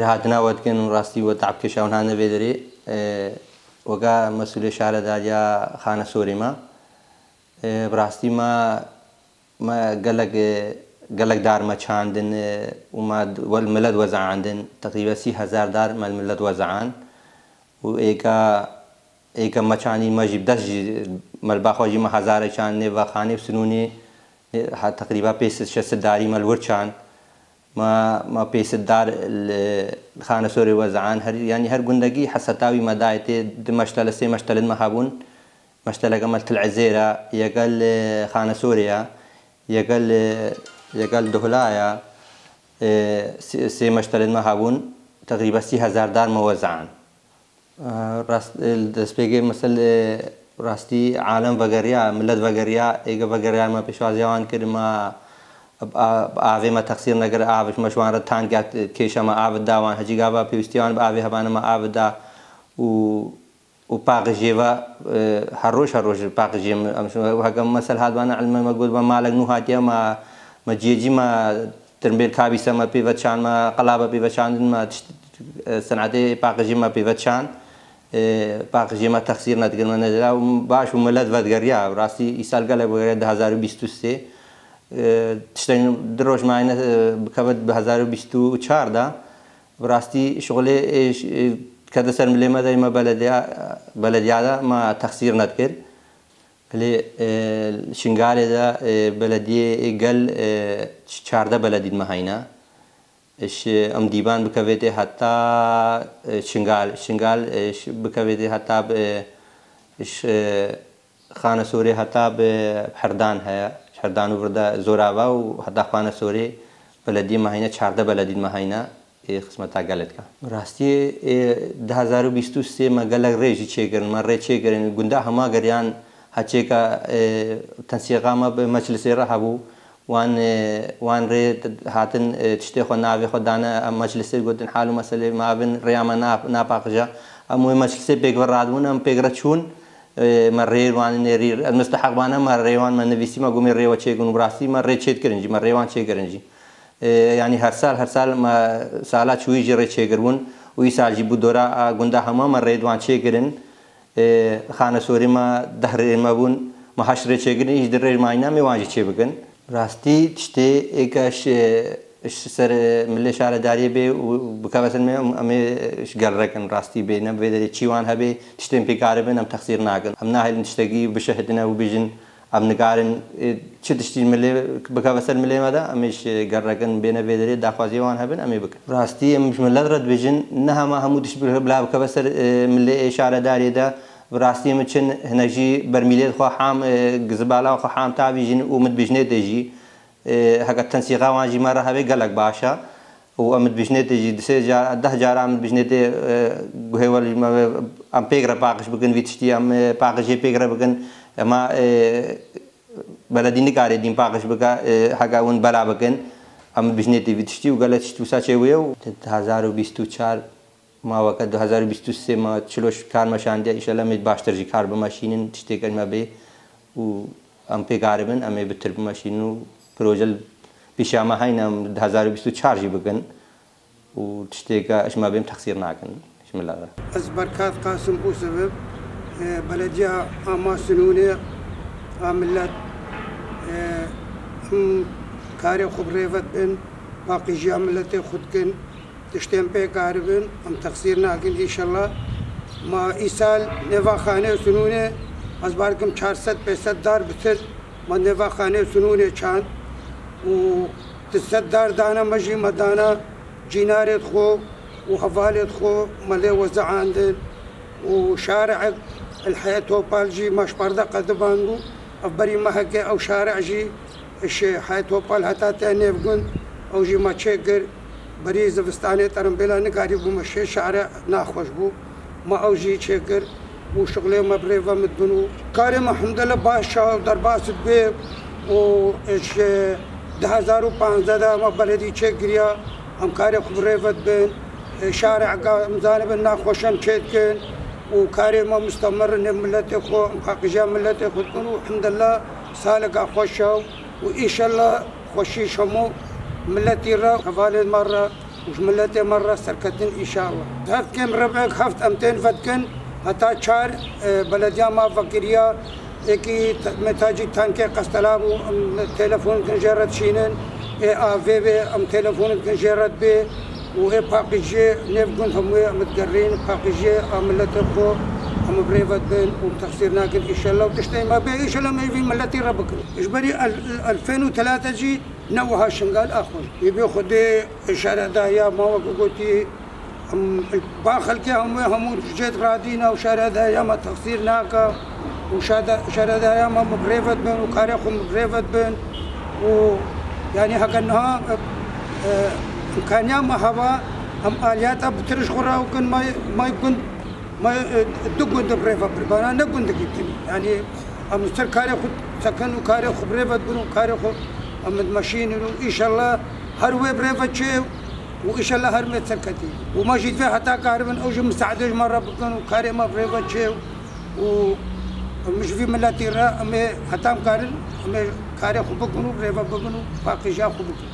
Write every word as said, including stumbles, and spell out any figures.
Hatina we dikin û rastî we te'b kêşa wan hane vê derê. E, weka mesûlê şaredariya Xanesorê me. E, bi rastî me, me gelek, e, gelek dar me çandin, e, û me d-, wel milet wezeandin. Teqrîben sî hezar dar me milet wezeand. Û êka, êka me çandî me jî bi dest jî, me li ba xwe jî me hezarek çand nêva xanê û sinûnê, e, ha teqrîba pênc sed şeş sed darî me li wir çand. Ma, ma pêsitdar li Xanesorê wezean, her, yanî her gundekî heseta wî me dayê tê, di meştele, sê meştelin me hebûn. Meşteleke me Til Ezêra, yeke li Xanesorê ya, yeke li, yeke li Duhla ya, e, sê, sê meştelin me hebûn, teqrîben sî hezar dar me wezean. Rast, li destpêkê mesel, e, rastî alem vegeriya, milet vegeriya, êge vegeriya me pêşwaziya wan kir, me bi a-, bi avê me texsîr nekir, av ji me ji wan re tang ya kêşa me av da wan, hecî gava pêwîstiya wan bi avê hebane me av da û, û paqijê ve, e, her roj, her roj paqijê me, em, heke mesel hat bana ilme me got, me malek nû hatiye, me, me ciyê cî me Tirmbêl kabîse me pê ve çand, me qelabe pê ve çandin, me tişt, e, senetê paqijî me pê ve çand. E, paqijê me texsîr nedikin, me nedira û baş û milet vedigeriya. Rastî îsal gelek vegeriya du hezar û bîst û sê. E, tiştek di roj me ayne, e, bikeve du hezar û bîst û çar de. Bi rastî şixulê, e, ş-, e, kete ser milê me de me belediya, belediya de me texsîr nedikir. Lê, e, Şingalê de, e, belediyê gel, e, çardeh beledî me heyne. Ji em dîban bikevê tê heta, e, Şingal, Şingal, e, ş-, bikevê tê heta bi, e, ş-, e, Xanesorê heta bi Herdan heye. Ji Herdan û vir de Zorava û heta Xanesorê belediyê me heyne, çardeh beledî me heyne. Ê xizmeta gelê dike. Rastiyê, ê du hezar û bîst û sê me gelek rê jî çêkirin, me rê çêkirin. Gunda hema geriyan heçêka, ê, tensîqa me bi meclisê re hebû. Wan, ê, wan rê hatin, ê, tiştê xwe navê xwe dane, em meclisê gotin hal û meselê me avin rêya me na-, napaqije. Em wê meclisê pêk ve radibûn, em pêk re çûn, ê, me rê wan nêrî, ez misteheq bana me rê wan me nivîsî, me gomê rê we çêkin û bi rastî me rê çêdikirin jî, me rê wan çêkirin jî. E, yanî her sal, her sal me sala çûyî jî rê çêkiribûn û îsal jî bû dora a gunda hema me rê di wan çêkirin. E, Xanesorê me deh rê me bûn, me heşt rê çêkirin, îş di rê mayîna me wan jî çêbikin. Rastî tiştê êke ji, ji ser milê şaredariyê bê û bikeve ser me, em, em ê ji gel rekin rastî bê, ne bi vê derê çî wan hebê, tiştên pêkaribin em texsîr nakin. Em nahêlin tiştekî bişehidine û bijin, Em nikarin, e, çi tiştî milê, bikeve ser milê me de, em ê ji gerrekin bêne vê derê, daxwaziyê wan hebin, em ê bikin. Rastî, em ji milet re dibêjin, ne hema hemû tişt bi-, bila bikeve ser, e, milê ê şaredariyê de. Bi rastî min çin hinek jî bermîlê xwe ham, e, zibala xwe ham tavîjin û min dibêjinê tê jî. E, heke tensîqa wan jî me re hebe gelek baş e. Û em dibêjinê tê jî, di sê ca-, deh cara em dibêjinê tê, e, guhê we li me, em pêk re paqij bikin vî tiştî, em, e, paqijê pêk re bikin. Ema, e, beledî nikare dîn paqij bike, e, heke hûn bela bikin. Em dibêjinê tê vî tiştî û gelek tişt wisa çêbûye û di hezar û bîst û çar ma weke du hezar û bîst û sê ma çilo kar meşandiye, îşellah em ê baştir jî kar bimeşînin, tiştê ke me bê û em pêkaribin, em ê bitir bimeşînin û proje li pêşiya me heyne, em du hezar û bîst û çar jî bikin û tiştê ke ji me bê em texsîr nakin ji milet re. Ez Berkat Qasim Ûsevim, e, belediya a ma Sinûnê a millet, e, em karê xwe bi rê ve dibin, paqijiya miletê xwe dikin. Tiştên pê karibin, em texsîr nakin, înşellah. Ma îsal nêva xanê Sinûnê, ez bar dikim çar sed pênc sed dar bitir, ma nêva xanê Sinûnê çand û di sed dar dane me jî me dana cînarê xwe û hevalê xwe me lê wezeandin. û şare'ek li Heyê Topal jî me ji parde qediban bû. Ev berî mehekê ew şare' jî ji Heyê Topal heta te nêv gund, ew jî me çêkir. Berî zivistanê terimbêla nikarî bû me şê şare' naxweş bû. Me ew jî çêkir û şixulê me bi rê ve min dibin û karê me hemdele baş e û derbas dibe û ji du hezar û panzdeh de me beledî çêkiriya. Em karê xwe bi rê ve dibin. Şare'ka em zanibin naxweş em çê dikin û karê me mustemir in, ê miletê xwe, em paqijiya miletê xwe dikin û hemdillah saleka xweş e û înşellah xweşî ji hemû miletî re, hevalên me re Û ji miletê me re serketin înşallah. Heft kêm ribek heft em tên vedikin, heta çar, e, belediya me vekiriya, êkî te-, me tacî tankê qestela bû, em telefon dikin jê re dişînin, ê avê bê, em telefon dikin jê re dibê, û ê paqijê nêv gund hemûyê em digerîn, paqijê a miletê xwe em bi rê ve dibin û texsîr nakin înşallah û tiştê me bê înşallah me vî miletî re bikin. Ji berî el-, elfên û telate jî ne wiha Şingal a xwe. Ê bê Xwedê şaredariya me wek gotî, em, ba xelkê hemû, hemû cêt radîna û şaredariya me texsîr nake û şade-, şaredariya me bi rê ve dibin û karê xwe bi rê ve dibin û, yanî, heke niha, e, e, îmkaniya me heba, em aliyata bitir ji xwe re bikin, me, me gund, me, e, du gund bi rê ve bir, bana ne gundekî din. Yanî, em li ser karê xwe sekin û karê xwe bi rê ve dibin û karê xwe em dimeşînin û înşallah her wê bi rê ve çê û înşallah her me serketî. Û me jî divê heta karibin ew jî misaedê ji me re bikin û karê me bi rê ve çê û em ji vî miletî re em ê heta em karin em ê karê xwe bikin û bi rê ve bibin û paqîjiya xwe bikin.